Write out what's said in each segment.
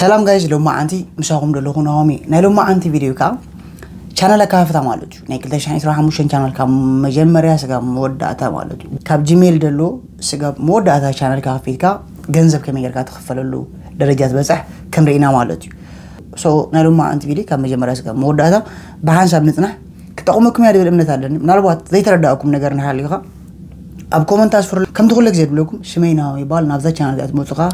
ሰላም ጋይስ፣ ሎማዓንቲ ምሳኹም ዘለኹ ናሆሚ። ናይ ሎማዓንቲ ቪድዮ ከዓ ቻነል ኣካፍታ ማለት እዩ። ናይ ክልተ ሽሕን ዕስራን ሓሙሽተን ቻነል ካብ መጀመርያ ስጋብ መወዳእታ ማለት እዩ። ካብ ጂሜል ዘሎ ስጋብ መወዳእታ ቻነል ከፊትካ ገንዘብ ከመይ ጌርካ ትኽፈለሉ ደረጃ ትበፅሕ ክንርኢና ማለት እዩ። ሶ ናይ ሎማዓንቲ ቪድዮ ካብ መጀመርያ ስጋብ መወዳእታ ብሓንሳብ ንፅናሕ። ክጠቕመኩም እያ ዝብል እምነት ኣለኒ። ምናልባት ዘይተረዳእኩም ነገር እንተሃልዩ ከዓ ኣብ ኮመንት ኣስፍሩ። ከምቲ ኩሉ ግዜ ዝብለኩም ሽመይ ናሆም ይበሃል። ናብዛ ቻናል እዚኣ ትመፁ ከዓ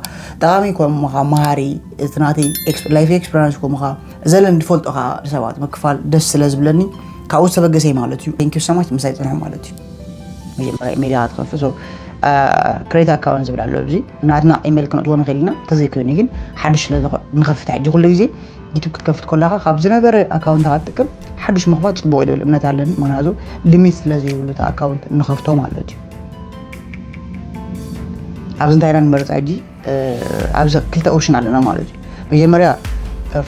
ጠቓሚ ከምኡ ከዓ መሃሪ፣ እቲ ናተይ ኤክስ-፣ ላይፍ ኤክስፐሪንስ ከምኡ ከዓ ዘለኒ ዝፈልጦ ከዓ ንሰባት ምክፋል ደስ ስለ ዝብለኒ ካብኡ ዝተበገሰ እዩ ማለት እዩ። Thank you so much ምሳይ ፅንሑ ማለት እዩ። መጀመርያ ኢሜይል ኢኻ ትኸፍት። So ክሬት ኣካውንት ዝብል ኣሎ። እዚ ናትና ኢሜይል ክነእትዎ ንኽእል ኢና። እንተዘይኮይኑ ግን ሓድሽ ስለ ዝኾ-፣ ንኸፍት ሕጂ ኩሉ ግዜ ዩቱብ ክትከፍት ከለኻ ካብ ዝነበረ ኣካውንትኻ ትጥቀም ሓዱሽ ምኽፋት ፅቡቕ እዩ ዝብል እምነት ኣለኒ። ምክንያቱ ሊሚት ስለ ዘይብሉ እቲ ኣካውንት ንኸፍቶ ማለት እዩ። ኣብዚ እንታይ ኢና ንመርፅ ሕጂ? ኣብዚ ክልተ ኦፕሽን ኣለና ማለት እዩ። መጀመርያ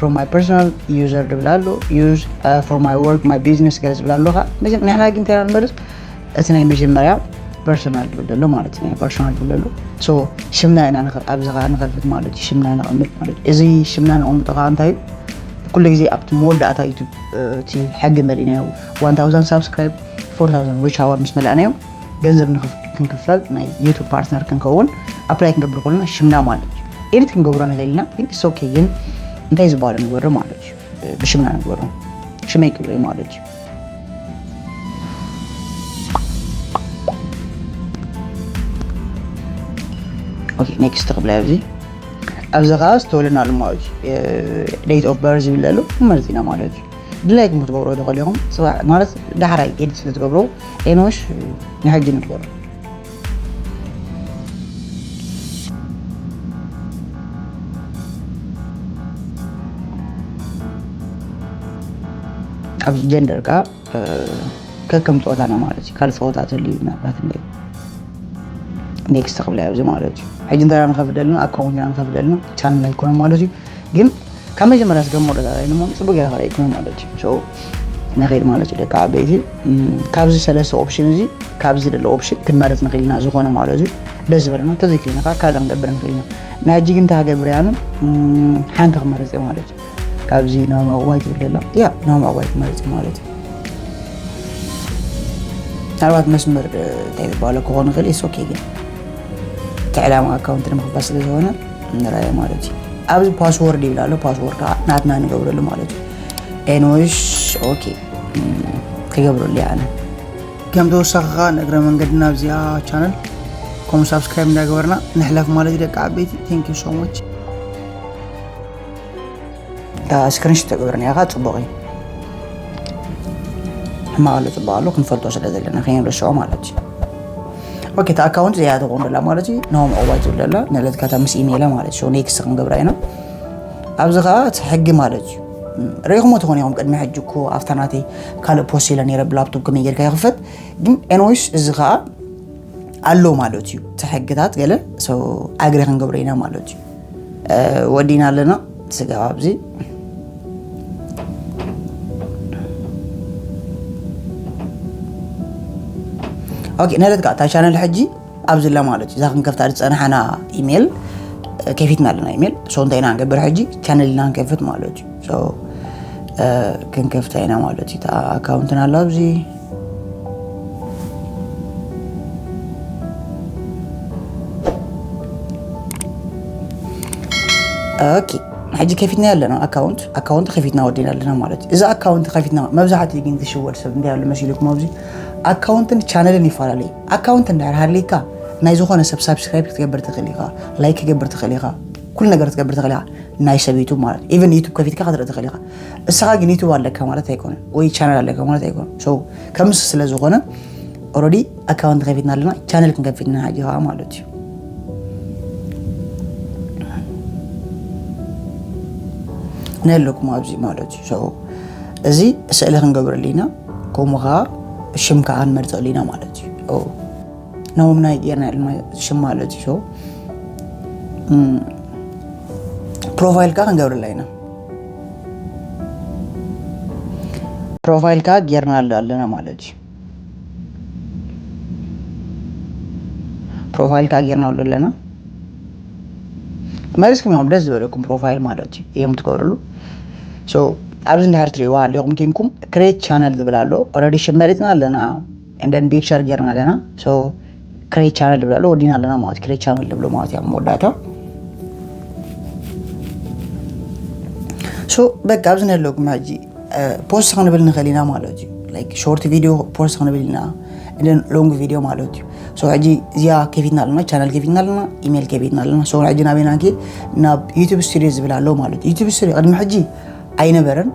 from my personal user ዝብል ኣሎ፣ use for my work my business ገለ ዝብል ኣሎ። ከዓ መጀ-፣ ንሕና ግን እንታይ ኢና ንመርፅ? እቲ ናይ መጀመርያ ፐርሶናል ዝብል ዘሎ ማለት እዩ። ናይ ፐርሶናል ዝብል ዘሎ። ሶ ሽምና ኢና ንኸ-፣ ኣብዚ ኸዓ ንኸፍት ማለት እዩ። ሽምና ነቐምጥ ማለት እዩ። እዚ ሽምና ነቐምጦ ኸዓ እንታይ እዩ? ኩሉ ግዜ ኣብቲ መወዳእታ ዩቱብ፣ እ፣ እቲ ሕጊ መሊእናዮ። ዋን ታውዘንድ ሳብስክራይብ፣ ፎር ታውዘንድ ሪች ኣወር ምስ መላእናዮ ገንዘብ ንኽፍ-፣ ክንክፈል ናይ ዩቱብ ፓርትነር ክንከውን ኣፕላይ ክንገብር ከለና ሽምና ማለት እዩ። ኤዲት ክንገብሮ ንኽእል ኢና፣ ግን ኢትስ ኦኬ። ግን እንታይ ዝበሃሉ ንግበሮ ማለት እዩ? እ፣ ብሽምና ንግበሮ። ሽመይ ክብሎ ማለት እዩ። ኦኬ፣ ኔክስት ክብላ ኣብዚ። ኣብዚ ኸዓ ዝተወለድናሉ ማለት እዩ። ዴት ኦፍ በርዝ ይብል ኣሎ፣ መርፂና ማለት እዩ። ድላይኩም ክትገብሮ ትኽእሉ ኢኹም። ጽባሕ ማለት ዳሕራይ ኤዲት ስለ ትገብሮ፣ ኤኖሽ ንሕጂ ንግበሮ። ኣብዚ ጀንደር ከኣ፣ እ፣ ከከም ጾታና ማለት እዩ። ካልእ ጾታ ተልዩ ምናልባት እንደ ኔክስት ክብላ ኣብዚ ማለት እዩ። ሕጂ እንተ ንኸፍደልና፣ ኣካውንት ኢና ንኸፍደልና፣ ቻነል ኣይኮነን ማለት እዩ። ግን ካብ መጀመርያ ስገም ወረዳ ላይ ድማ ጽቡቅ ጌርካ ኣይኮነን ማለት እዩ። ሶ፣ ንኸይድ ማለት እዩ። ደቂ ዓበይቲ፣ እም፣ ካብዚ ሰለስተ ኦፕሽን እዚ፣ ካብዚ ዘሎ ኦፕሽን ክንመርጽ ንኽእል ኢና ዝኾነ ማለት እዩ። ደስ ዝበለና፣ እንተዘይክልና ከዓ ካልእ ክንገብር ንኽእል ኢና። ናይ ሕጂ ግን እንታይ ክገብር እየ ኣነ? እም፣ ሓንቲ ክመርጽ እየ ማለት እዩ። ካብዚ ናሆም ዕቁባይ ትብል ዘላ፣ ያ፣ ናሆም ዕቁባይ ክመርጽ እየ ማለት እዩ። ምናልባት መስመር፣ እ፣ እንታይ ዝበሃሎ ክኾን ይኽእል፣ ኢትስ ኦኬ። ግን እቲ ዕላማ ኣካውንት ንምኽፋት ስለ ዝኾነ ንረኣዮ ማለት እዩ። ኣብዚ ፓስወርድ ይብል ኣሎ፣ ፓስወርድ ከዓ ናትና ንገብረሉ ማለት እዩ። ኤንዌይስ፣ ኦኬ፣ እም፣ ክገብረሉ እየ ኣነ። ከም ተወሳኺ ከዓ ንእግረ መንገድና ኣብዚኣ ቻነል ከምኡ ሳብስክራይብ እንዳገበርና ንሕለፍ ማለት እዩ ደቂ ዓበይቲ። Thank you so much። እታ ስክሪንሾት ተገብረኒ ኢኻ፣ ጽቡቕ እዩ። ሕማቕ ኣሎ፣ ጽቡቕ ኣሎ፣ ክንፈልጦ ስለ ዘለና ከይንርስዖ ማለት እዩ። ኦኬ፣ እታ ኣካውንት እዚኣ ትኸውን ዘላ ማለት እዩ፣ ናሆም ዕቁባይ ትብል ዘላ፣ ንዕለት ካታ ምስ ኢሜይላ ማለት እዩ። ሶ፣ ኔክስት ክንገብራ ኢና። ኣብዚ ኸኣ እቲ ሕጊ ማለት እዩ። ርኢኹሞ ትኾኑ ኢኹም፣ ቅድሚ ሕጂ እኮ ኣብታ ናተይ ካልእ ፖስት ኢለ ነይረ፣ ብላፕቶፕ ከመይ ጌርካ ይኽፈት። ግን ኤንዌይስ፣ እዚ ኸኣ ኣሎ ማለት እዩ፣ እቲ ሕግታት ገለ። ሶ፣ ኣግሪ ክንገብሮ ኢና ማለት እዩ። እ፣ ወዲና ኣለና። ስጋብ ኣብዚ። ኦኬ፣ ነለት ከኣ እታ ቻነል ሕጂ ኣብዚ ኣላ ማለት እዩ። እዛ ክንከፍታ ዝጸናሓና ኢሜል፣ እ፣ ከፊትና ኣለና ኢሜል። ሶ፣ እንታይ ኢና ንገብር ሕጂ? ቻነል ኢና ንከፍት ማለት እዩ። ሶ፣ እ፣ ክንከፍታ ኢና ማለት እዩ። እታ ኣካውንትና ኣሎ ኣብዚ። ኦኬ፣ ሕጂ ከፊትና ኣለና ኣካውንት፣ ኣካውንት ከፊትና ወዲና ኣለና ማለት እዩ። እዚ ኣካውንት ከፊትና፣ መብዛሕትኡ ግን ዝሽወድ ሰብ እንታይ ኣሎ መሲልኩም ኣብዚ? ኣካውንትን ቻነልን ይፈላለዩ። ኣካውንት እንድሕር ሃልይካ ናይ ዝኾነ ሰብ ሳብስክራይብ ክትገብር ትኽእል ኢኻ፣ ላይክ ክገብር ትኽእል ኢኻ፣ ኩሉ ነገር ክትገብር ትኽእል ኢኻ። ናይ ሰብ ዩቱብ ማለት ኢቨን ዩቱብ ከፊትካ ክትርኢ ትኽእል ኢኻ። እስኻ ግን ዩቱብ ኣለካ ማለት ኣይኮነን፣ ወይ ቻነል ኣለካ ማለት ኣይኮነን። ሶ ከምዚ ስለ ዝኾነ ኦልሬዲ ኣካውንት ከፊትና ኣለና፣ ቻነል ክንከፊትና ሕጂ ከዓ ማለት እዩ። ነለኩም ኣብዚ ማለት እዩ። ሶ እዚ ስእሊ ክንገብረሉ ኢና፣ ከምኡ ከዓ ሽም ከዓ ክንመርፀሉ ኢና ማለት እዩ። ኦ፣ ናሆም ናይ ጌርና ያለና ሽም ማለት እዩ። ሶ፣ እም፣ ፕሮፋይል ከዓ ክንገብረላ ኢና። ፕሮፋይል ከዓ ጌርና ኣሎ ኣለና ማለት እዩ። ፕሮፋይል ከዓ ጌርና ኣሎ ኣለና። መሪጽኩም ኢኹም ደስ ዝበለኩም ፕሮፋይል ማለት እዩ እዮም ትገብርሉ። So ኣብዚ እንድሕር ትሪእዋ ኣለኹም ኪንኩም ክሬት ቻነል ዝብል ኣሎ። ኦልሬዲ ሽም መሪጽና ኣለና፣ እንደን ፒክቸር ጌርና ኣለና። So ክሬት ቻነል ዝብል ኣሎ፣ ወዲና ኣለና ማለት ክሬት ቻነል ዝብሎ ማለት እዮም መወዳእታ። So በቃ ኣብዚ ነለኩም ሕጂ ፖስት ክንብል ንኽእል ኢና ማለት እዩ። ላይክ ሾርት ቪዲዮ ፖስት ክንብል ኢና፣ እንደን ሎንግ ቪዲዮ ማለት እዩ። So ሕጂ እዚኣ ከፊትና ኣለና፣ ቻነል ከፊትና ኣለና፣ ኢሜል ከፊትና ኣለና። So ሕጂ ናበይና ንኪድ? ናብ ዩቱብ ስቱዲዮ ዝብል ኣሎ ማለት እዩ። ዩቱብ ስቱዲዮ ቅድሚ ሕጂ ኣይነበረን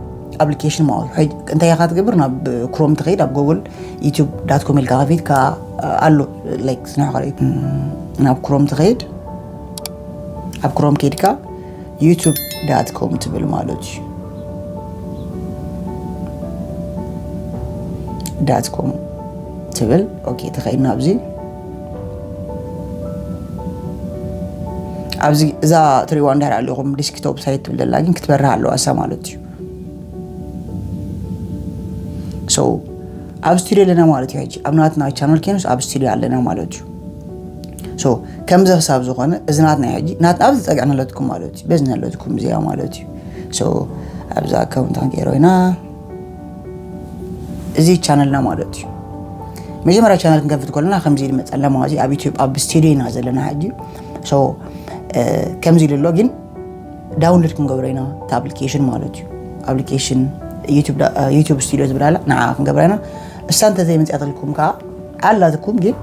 ኣፕሊኬሽን ማለት እዩ። ሕጂ እንታይ ኢኻ ትገብር? ናብ ክሮም ትኸይድ፣ ኣብ ጉግል ዩቱብ ዳት ኮም ኢልካ ከፊትካ ኣሎ። ላይክ ስንሕ ከርኢ ናብ ክሮም ትኸይድ፣ ኣብ ክሮም ከይድካ ዩቱብ ዳት ኮም ትብል ማለት እዩ። ዳት ኮም ትብል። ኦኬ፣ ተኸይድና ኣብዚ ኣብዚ እዛ ትሪዋ እንድሕር ኣለኹም ዲስክቶፕ ሳይት ትብል ዘላ ግን ክትበርህ ኣለዋ እሳ ማለት እዩ። So ኣብ ስቱዲዮ ኣለና ማለት እዩ። ሕጂ ኣብ ናትና ቻነል ኬኑስ ኣብ ስቱዲዮ ኣለና ማለት እዩ። So ከምዚ ክሳብ ዝኾነ እዚ ናትና እዩ። ሕጂ ናት ኣብዚ ጸግዕና ኣለትኩም ማለት እዩ። በዚ ኣለትኩም እዚኣ ማለት እዩ። So ኣብዚ ኣካውንት ክንቀይሮ ኢና። እዚ ቻነልና ማለት እዩ። መጀመርያ ቻነል ክንከፍት ከለና ከምዚ ይመጸልና ማለት እዩ። ኣብ ዩቲዩብ ኣብ ስቱዲዮ ኢና ዘለና ሕጂ። So ከምዚ ኢሉ ኣሎ ግን ዳውንሎድ ክንገብሮ ኢና እቲ ኣፕሊኬሽን ማለት እዩ። ኣፕሊኬሽን ዩቲዩብ ስቱዲዮ ዝብል ኣላ ንዓ ክንገብራ ኢና። እሳ እንተ ዘይመፅኣትልኩም ከዓ ኣላትኩም ግን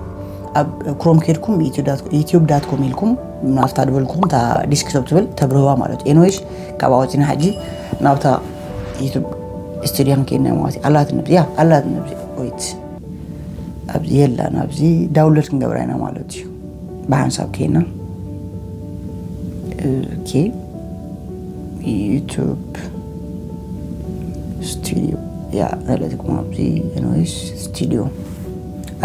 ኣብ ክሮም ከይድኩም ዩቲዩብ ዳት ኮም ኢልኩም ናብታ ድበልኩም እታ ዲስክቶፕ ትብል ተብርህዋ ማለት እዩ። ኤንዌይስ ካብኣ ወፂና ሕጂ ናብታ ዩቲዩብ ስቱዲዮ ክንከይድና ማለት እዩ። ኣላትኒ ያ ኣላትኒ ወይት ኣብዚ የላን ኣብዚ ዳውንሎድ ክንገብራ ኢና ማለት እዩ። ብሓንሳብ ከይና ኦኬ ዩቱብ ስቱዲዮ ያ ዘለትኩም ኣብዚ ኤንዌይስ ስቱዲዮ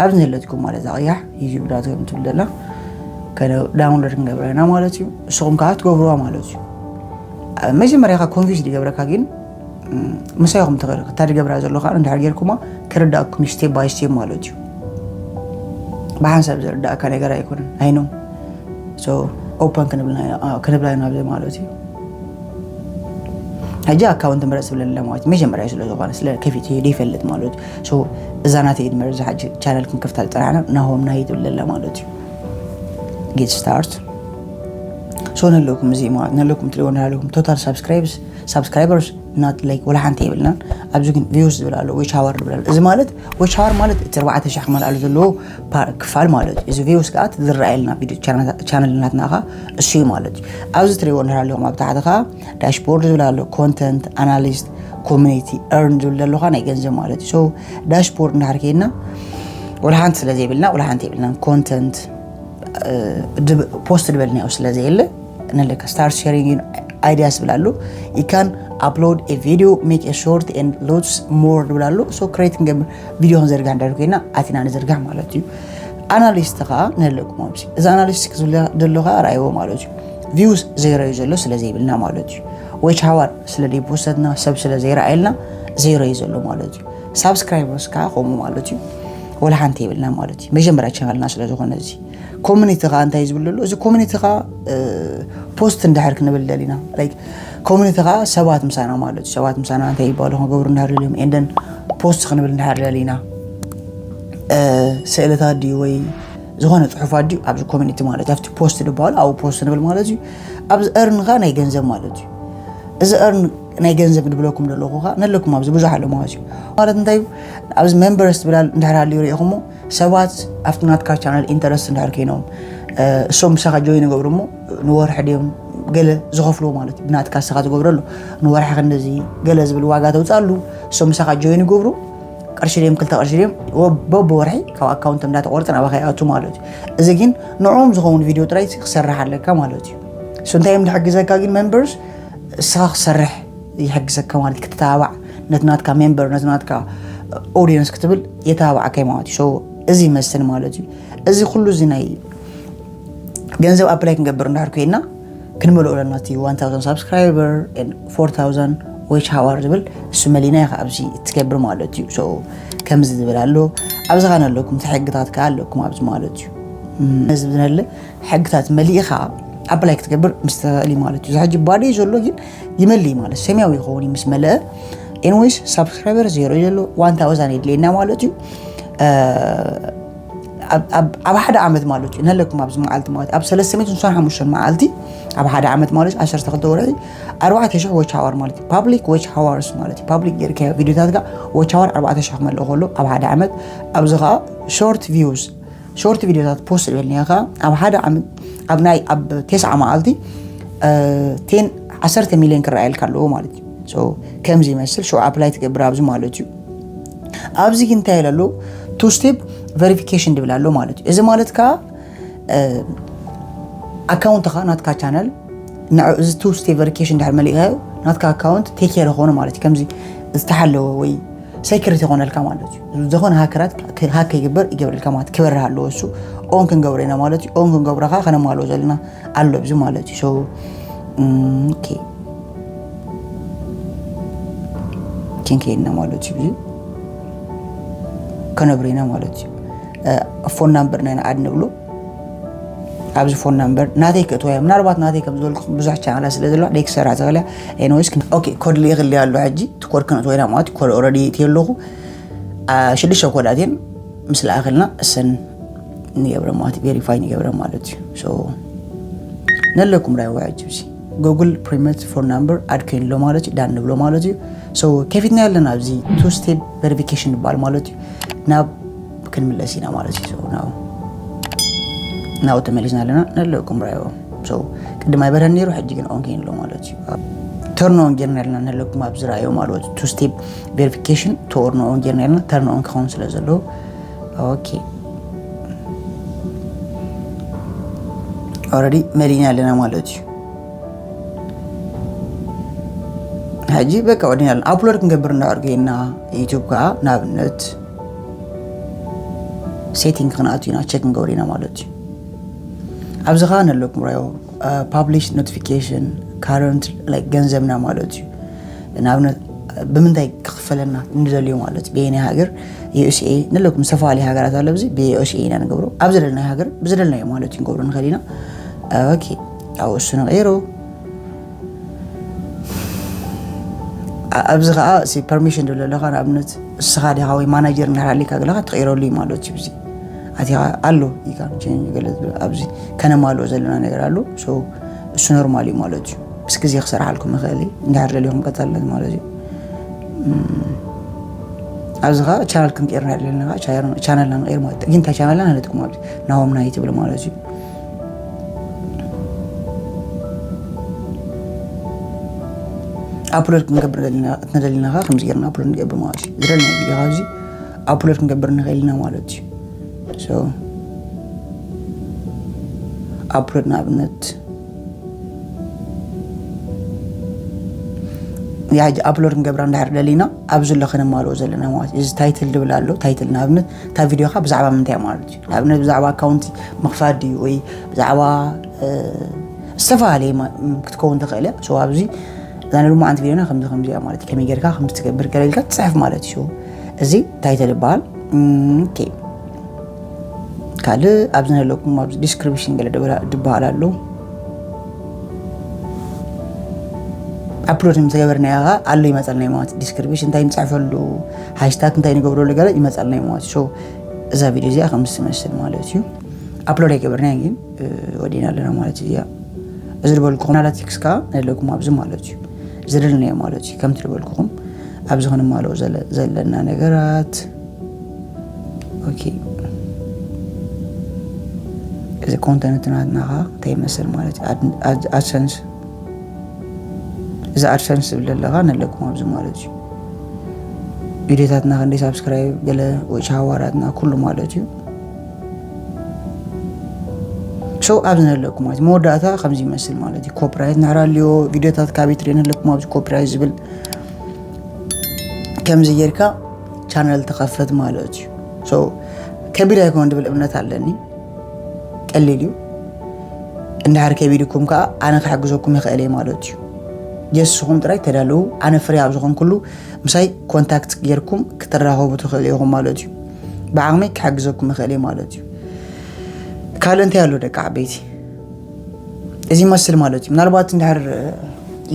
ኣብዚ ዘለትኩም ማለት እዛ ቅያሕ ዩቱብ ዳት ኮም ትብል ዘላ ዳውንሎድ ክንገብራ ኢና ማለት እዩ። ንስኹም ከዓ ትገብርዋ ማለት እዩ። መጀመርያ ካ ኮንፊዝ ይገብረካ ግን ምሳይኹም ትኽእል ክታ ድገብራ ዘሎ ከዓ እንድሕር ጌርኩማ ክርዳእኩም ስቴፕ ባይ ስቴፕ ማለት እዩ። ብሓንሳብ ዝርዳእካ ነገር ኣይኮነን ኣይኖ ኦፐን ክንብላ ኢና ኣብዚ ማለት እዩ። ሕጂ ኣካውንት ምረፅ ዝብለለ ማለት እዩ። መጀመርያ ስለ ዝኾነ ስለ ከፊት ይፈልጥ ማለት እዩ። እዛ ናተይ ድመር እዚ ሕጂ ቻነል ክንከፍታ ዝፀናሕና ናሆም ናይ ትብለለ ማለት እዩ። ጌት ስታርት ሶ ነለኩም እዚ ማለት ነለኩም ትሪኦ ናለኩም ቶታል ሳብስክራይብስ ሳብስክራይበርስ ናት ላይክ ወላ ሓንቲ የብልናን። ኣብዚ ግን ቪውስ ዝብል ኣሎ ዊች ሃወር ዝብል ኣሎ። እዚ ማለት ዊች ሃወር ማለት እቲ ኣርባዕተ ሽሕ ክመልኣሉ ዘለዎ ክፋል ማለት እዩ። እዚ ቪውስ ከዓ ዝረኣየልና ቪዲዮ ቻነል ናትና ከዓ እሱ እዩ ማለት እዩ። ኣብዚ ትሪእዎ እንድሕር ኣለኹም ኣብ ታሕቲ ከዓ ዳሽቦርድ ዝብል ኣሎ ኮንተንት ኣናሊስት ኮሚኒቲ ኤርን ዝብል ዘለኻ ናይ ገንዘብ ማለት እዩ። ሶ ዳሽቦርድ እንድሕር ከይድና ወላ ሓንቲ ስለ ዘይብልና ወላ ሓንቲ የብልናን ኮንተንት ፖስት ዝበልናዮ ስለ ዘየለ ንልካ start sharing ideas ዝብል ኣሎ you can upload a video make a short and lots more ዝብል ኣሎ so create ክንገብር ቪድዮ ክንዘርጋሕ እንድሕር ኮይና ኣቲና ንዝርጋሕ ማለት እዩ። ኣናሊስት ከዓ ንህለኩም ኣብዚ እዚ ኣናሊስት ክዝብለ ዘሎ ከዓ ረኣይዎ ማለት እዩ። ቪውስ ዜሮ እዩ ዘሎ ስለ ዘይብልና ማለት እዩ። ዊች ሃወር ስለ ዘይፖስተትና ሰብ ስለ ዘይረኣየልና ዜሮ እዩ ዘሎ ማለት እዩ። ሳብስክራይበርስ ከዓ ከምኡ ማለት እዩ። ወላ ሓንቲ የብልና ማለት እዩ። መጀመርያ ቻናልና ስለ ዝኾነ እዚ ኮሚኒቲ ከዓ እንታይ ዝብል ዘሎ እዚ ኮሚኒቲ ከዓ ፖስት እንድሕር ክንብል ደሊና ላይክ ኮሚኒቲ ከዓ ሰባት ምሳና ማለት እዩ። ሰባት ምሳና እንታይ ይባሉ ክገብሩ እንድሕር ደልዮም ኤንደን ፖስት ክንብል እንድሕር ደሊና ስእልታት ድዩ ወይ ዝኾነ ፅሑፋት ድዩ ኣብዚ ኮሚኒቲ ማለት ኣብቲ ፖስት ዝበሃሉ ኣብኡ ፖስት ንብል ማለት እዩ። ኣብዚ እርን ከዓ ናይ ገንዘብ ማለት እዩ። እዚ እርን ናይ ገንዘብ ድብለኩም ዘለኹ ከዓ ነለኩም ኣብዚ ብዙሕ ኣሎ ማለት እዩ። ማለት እንታይ እዩ ኣብዚ ሜምበርስ ትብላል እንድሕር ሃልዩ ሪኢኹሞ ሰባት ኣብቲ ናትካ ቻነል ኢንተረስት እንድሕር ኮይኖም እሶም ምሳኻ ጆይን ይገብሩ እሞ ንወርሒ ድዮም ገለ ዝኸፍልዎ ማለት እዩ። ብናትካ ንስኻ ትገብረሉ ንወርሒ ክንደዚ ገለ ዝብል ዋጋ ተውፅኣሉ እሶም ምሳኻ ጆይን ይገብሩ ቅርሺ ድዮም ክልተ ቅርሺ ድዮም በብወርሒ ካብ ኣካውንቶም እንዳተቆርፀ ናባኻ ይኣቱ ማለት እዩ። እዚ ግን ንዕኦም ዝኸውን ቪድዮ ጥራይ ክሰርሕ ኣለካ ማለት እዩ። እሱ እንታይ እዮም ዝሕግዘካ ግን ሜምበርስ እስኻ ክሰርሕ ይሕግዘካ ማለት ክትተባባዕ ነቲ ናትካ ሜምበር ነቲ ናትካ ኦዲየንስ ክትብል የተባባዓካ ማለት እዩ። እዚ ይመስል ማለት እዩ። እዚ ኩሉ እዚ ናይ ገንዘብ ኣፕላይ ክንገብር እንድሕር ኮይና ክንመልኦ ኣለና እቲ one thousand subscriber and four thousand watch hour ዝብል እሱ መሊና ኢኻ ኣብዚ ትገብር ማለት እዩ። ከምዚ ዝብል ኣሎ ኣብዚ ኻን ኣለኩም እቲ ሕግታት ከ ኣለኩም ኣብዚ ማለት እዩ። ነዚ ዝነለ ሕግታት መሊእኻ ኣፕላይ ክትገብር ምስ ትኽእል ማለት እዩ። እዚ ሕጂ ባዶ እዩ ዘሎ ግን ይመልእ ማለት ሰማያዊ ይኸውን እዩ ምስ መለአ። ኤንዌይስ ሳብስክራይበር ዜሮ እዩ ዘሎ፣ ዋን ታውዛንድ የድልየና ማለት እዩ። ኣብ ሓደ ዓመት ማለት እዩ ነለኩም ኣብዚ መዓልቲ ማለት ኣብ ሰለስተ ሚእትን ሓሙሽተን መዓልቲ ኣብ ሓደ ዓመት ማለት ዓሰርተ ክልተ ወርሒ ኣርባዕተ ሽሕ ዎች ሃወር ማለት እዩ። ፓብሊክ ዎች ሃወርስ ማለት እዩ። ፓብሊክ ጌርካዮ ቪዲዮታትካ ዎች ሃወር ኣርባዕተ ሽሕ ክመልእ ከሎ ኣብ ሓደ ዓመት። ኣብዚ ከዓ ሾርት ቪውስ ሾርት ቪዲዮታት ፖስት ዝበልናዮ ከዓ ኣብ ሓደ ዓመት ኣብ ናይ ኣብ ቴስዓ መዓልቲ ቴን ዓሰርተ ሚሊዮን ክረኣየልካ ኣለዎ ማለት እዩ። ከምዚ ይመስል ሽዑ ኣፕላይ ትገብር ኣብዚ ማለት እዩ። ኣብዚ ግን እንታይ ኢለ ኣሎ? ቱ ስቴፕ ቨሪፊኬሽን ድብል ኣሎ ማለት እዩ። እዚ ማለት ከዓ ኣካውንትኻ ናትካ ቻነል ንዕ እዚ ቱ ስቴፕ ቨሪፊኬሽን ድሕር መሊእካዮ ናትካ ኣካውንት ቴክ ኬር ኾነ ማለት እዩ። ከምዚ ዝተሓለወ ወይ ሴክሪቲ ይኾነልካ ማለት እዩ። ዝኾነ ሃከራት ሃክ ይግበር ይገብረልካ ማለት ክበርህ ኣለዎ። እሱ ኦን ክንገብሮ ኢና ማለት እዩ። ኦን ክንገብሮ ከዓ ከነማልኦ ዘለና ኣሎ ኣብዚ ማለት እዩ። ሶ ኦኬ ክንከይድና ማለት እዩ። እዚ ከነብሮ ኢና ማለት እዩ። ፎን ናምበር ናይ ንዓድ ንብሎ ኣብዚ ፎን ናምበር ናተይ ክእትወያ ምናልባት ናተይ ከም ዝበልኩ ብዙሕ ቻናላት ስለ ዘለዋ ደይ ክሰራ ትኽእል እያ። ኤንዌይስ ኦኬ ኮድ ልኢኽሊ ኣሎ ሕጂ እቲ ኮድ ክነእትወ ኢና ማለት እዩ። ኮድ ኦልሬዲ እትየ ኣለኹ ሽዱሽተ ኮዳት እየን ምስ ለኣኽልና እሰን ንገብረ ማለት ቬሪፋይ ንገብረ ማለት እዩ። ነለኩም ራይ ዋይ ጅብሲ ጉግል ፕሪመት ፎን ናምበር ኣድ ኮይንሎ ማለት እዩ። ዳን ንብሎ ማለት እዩ። ከፊትና ያለና ኣብዚ ቱ ስቴፕ ቨሪፊኬሽን ይባል ማለት እዩ። ናብ ክንምለስ ኢና ማለት እዩ። ናው ናው ተመሊስና ኣለና። ነለኩም ራዮ ቅድም ኣይበረን ነይሩ ሕጂ ግን ኦን ኮይንሎ ማለት እዩ። ተርኖ ጌርና ኣለና። ነለኩም ኣብዚ ራዮ ማለት እዩ። ቱ ስቴፕ ቬሪፊኬሽን ተርኖ ኦን ጌርና ኣለና። ተርኖ ኦን ክኸውን ስለ ዘለዎ ኦኬ ኦልሬዲ መሊና ኣለና ማለት እዩ። ሕጂ በቃ ወዲና ኣለና። ኣፕሎድ ክንገብር እንዳዕርገና ዩቱብ ከዓ ንኣብነት ሴቲንግ ክንኣቱ ኢና ቸክ ክንገብር ኢና ማለት እዩ። ኣብዚ ከዓ ነለኩም ራዮ ፓብሊሽ ኖቲፊኬሽን ካረንት ገንዘብና ማለት እዩ። ንኣብነት ብምንታይ ክኽፈለና ንደልዮ ማለት ብየናይ ሃገር ዩኤስኤ ንለኩም ዝተፈላለዩ ሃገራት ኣሎ። ብዚ ብዩኤስኤ ኢና ንገብሮ ኣብ ዘለናይ ሃገር ብዝደልናዮ ማለት እዩ ንገብሮ ንኽእል ኢና። ኦኬ ኣብኡ እሱ ንቐይሮ። ኣብዚ ከዓ ፐርሚሽን ድብለ ኣለካ ንኣብነት እስኻ ዲኻ ወይ ማናጀር እንዳሓሊካ ገለካ ትቐይረሉ እዩ ማለት እዩ። ብዚ ኣቲኻ ኣሎ ኢካ ኣብዚ ከነማልኦ ዘለና ነገር ኣሎ። እሱ ኖርማል እዩ ማለት እዩ። ምስ ግዜ ክሰርሓልኩም ይኽእል እዩ እንድሕር ደሊኹም ቀፃልነት ማለት እዩ። ኣብዚ ከዓ ቻናል ክንቀይር ኣለና። ቻናልና ንቀይር ማለት ጥጊንታ ቻናልና ንለጥኩም ኣብዚ ናሆም ናይ ትብል ማለት እዩ። ኣፕሎድ ክንገብር ንደሊና ከዓ ከምዚ ገርና ኣፕሎድ ንገብር ማለት እዩ። ዝደለና ቪዲዮ ካብዚ ኣፕሎድ ክንገብር ንኽእል ኢና ማለት እዩ። ኣፕሎድ ንኣብነት ኣፕሎድ ክንገብራ እንዳሕር ደሊና ኣብዚ ኣሎ ከነማልኦ ዘለና ማለት እዩ። እዚ ታይትል ድብል ኣሎ። ታይትል ንኣብነት እታ ቪዲዮካ ብዛዕባ ምንታይ ማለት እዩ። ንኣብነት ብዛዕባ ኣካውንቲ ምኽፋት ድዩ ወይ ብዛዕባ ዝተፈላለየ ክትከውን ትኽእል እያ። ኣብዚ እዛ ንልማዓንቲ ቪዲዮና ከምዚ ከምዚ እያ ማለት ከመይ ጌርካ ከምዚ ትገብር ገለ ኢልካ ትፅሕፍ ማለት እዩ። እዚ ታይትል ይበሃል። ካልእ ኣብዚ ነለኩም ኣብዚ ዲስክሪፕሽን ገለ ድበሃል ኣሎ። ኣፕሎድ ምተገበርናዮ ከዓ ኣሎ ይመፀልና ማለት ዲስክሪፕሽን እንታይ ንፅሕፈሉ ሃሽታግ እንታይ ንገብረሉ ገለ ይመፀልና ማለት እዩ። እዛ ቪዲዮ እዚኣ ከም ትመስል ማለት እዩ። ኣፕሎድ ኣይገበርናዮ ግን ወዲና ኣለና ማለት እዚኣ እዚ ዝበልኩኹም ኣናላቲክስ ከዓ ነለኩም ኣብዚ ማለት እዩ። ዝደለናዮ ማለት እዩ። ከምቲ ዝበልኩኹም ኣብዚ ክንማልኦ ዘለና ነገራት ኦኬ እዚ ኮንተንት ናትና ከዓ እንታይ ይመስል ማለት እዩ። ኣድሰንስ እዚ ኣድሰንስ ዝብል ዘለካ ነለኩም ኣብዚ ማለት እዩ። ቪዲዮታትና ክንደይ ሳብስክራይብ ገለ ወይ ቻዋራትና ኩሉ ማለት እዩ። ሶ ኣብዚ ነለኩም ማለት መወዳእታ ከምዚ ይመስል ማለት እዩ። ኮፒራይት ንሕር ኣለዎ ቪዲዮታት ካበይ ትሪኦ ነለኩም ኣብዚ ኮፒራይት ዝብል ከምዚ ጌርካ ቻነል ተኸፈት ማለት እዩ። ከቢድ ኣይኮን ድብል እምነት ኣለኒ። ቀሊል እዩ። እንድሕር ከቢድኩም ከዓ ኣነ ክሕግዘኩም ይኽእል እየ ማለት እዩ። ጀስኹም ጥራይ ተዳለዉ። ኣነ ፍሪ ኣብ ዝኾንኩሉ ምሳይ ኮንታክት ጌርኩም ክትራኸቡ ትኽእሉ ኢኹም ማለት እዩ። ብዓቕመይ ክሕግዘኩም ይኽእል እየ ማለት እዩ። ካልእ እንታይ ኣሎ ደቂ ዓበይቲ? እዚ ይመስል ማለት እዩ። ምናልባት እንድሕር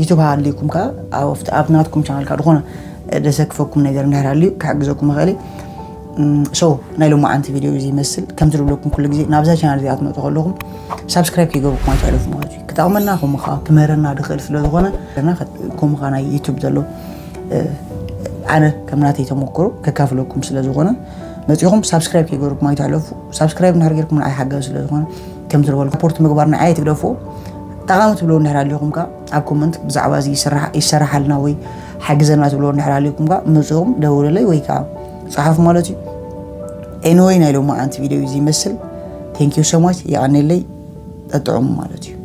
ዩቱብ ሃልዩኩም ከ ኣብ ናትኩም ቻናል ከ ዝኾነ ደሰክፈኩም ነገር እንድሕር ሃልዩ ክሕግዘኩም ይኽእል። ሶ ናይ ሎማዓንቲ ቪድዮ እዚ ይመስል። ከም ዝብለኩም ኩሉ ግዜ ናብዛ ቻናል እዚኣ ትመጡ ከለኹም ሳብስክራይብ ከይገብርኩም ኣይትሕለፉ ማለት እዩ። ክጠቕመና ከምኡ ከዓ ክምህረና ድኽእል ስለ ዝኾነ ከምኡ ከዓ ናይ ዩቱብ ዘሎ ኣነ ከም ናተይ ተመክሮ ከካፍለኩም ስለ ዝኾነ መፂኹም ሳብስክራይብ ከይገብርኩም ኣይትሕለፉ። ሳብስክራይብ እንድሕር ጌርኩም ንዓይ ሓጋዚ ስለ ዝኾነ ከም ዝበልኩ ሳፖርት ምግባር ንዓይ ትግደፍዎ። ጠቓሚ ትብልዎ እንድሕር ኣሊኹም ከዓ ኣብ ኮመንት ብዛዕባ እዚ ይስራሓልና ወይ ሓግዘና ትብልዎ እንድሕር ኣሊኹም ከዓ ምፅኹም ደውልለይ ወይ ከዓ ፀሓፉ ማለት እዩ። ኤኒወይ ናይ ሎማዓንቲ ቪድዮ እዚ ይመስል። Thank you so much። የቐኔለይ። ጠጥዑሙ ማለት እዩ።